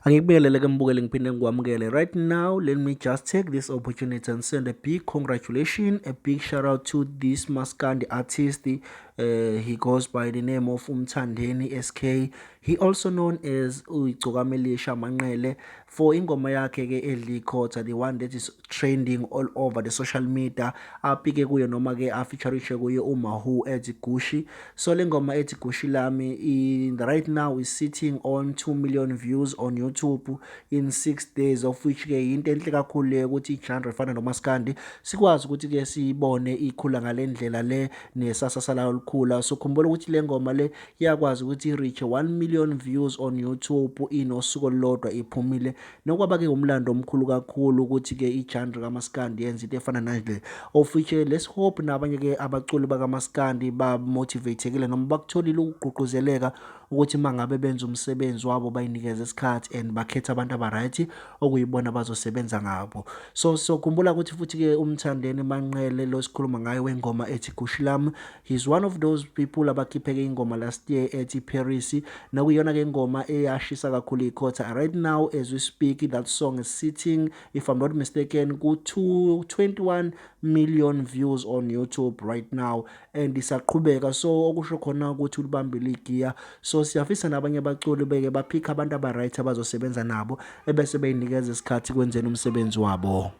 Angikubingelele ke mbukeli, ngiphinde ngikwamukele. Right now, let me just take this opportunity and send a big congratulation, a big shout out to this Maskandi artist. He goes by the name of Umthandeni SK. He also known as Uyigcokamelisha Manqele for ingoma yakhe ke edla ikhotha, the one that is trending all over the social media. Apike kuyo noma ke afeaturishe kuyo uMahu ethi Gushi. So le ngoma ethi Gushi Lami in right now is sitting on 2 million views on YouTube in 6 days, of which ke into enhle kakhulu le ukuthi i-genre efana nomaskandi sikwazi ukuthi ke siyibone ikhula ngale ndlela le nesasasa layo likhula. So khumbula ukuthi le ngoma le iyakwazi ukuthi i-reach 1 million views on YouTube inosuku olulodwa iphumile, nokwaba ke umlando omkhulu kakhulu ukuthi ke i-genre kamaskandi yenza into efana nale, of which let's hope nabanye ke abaculi bakamaskandi ba-motivatekile noma bakutholile ukugqugquzeleka ukuthi uma ngabe benza umsebenzi wabo bayinikeze isikhathi and bakhethe abantu aba-right okuyibona bazosebenza ngabo. So khumbula ukuthi futhi-ke uMthandeni Manqele lo sikhuluma ngayo wengoma ethi Gushi Lami, he's one of those people abakhiphe-ke ingoma last year ethi Paris, nokuyiyona-ke ingoma eyashisa kakhulu ikhotha. Right now as we speak, that song is sitting, if I'm not mistaken, ku-21 million views on YouTube right now and isaqhubeka. So okusho khona ukuthi ulibambile igiya. So siyafisa nabanye abaculi beke baphikhe abantu aba-right abazosebenza nabo ebese beyinikeza isikhathi kwenzeni umsebenzi wabo.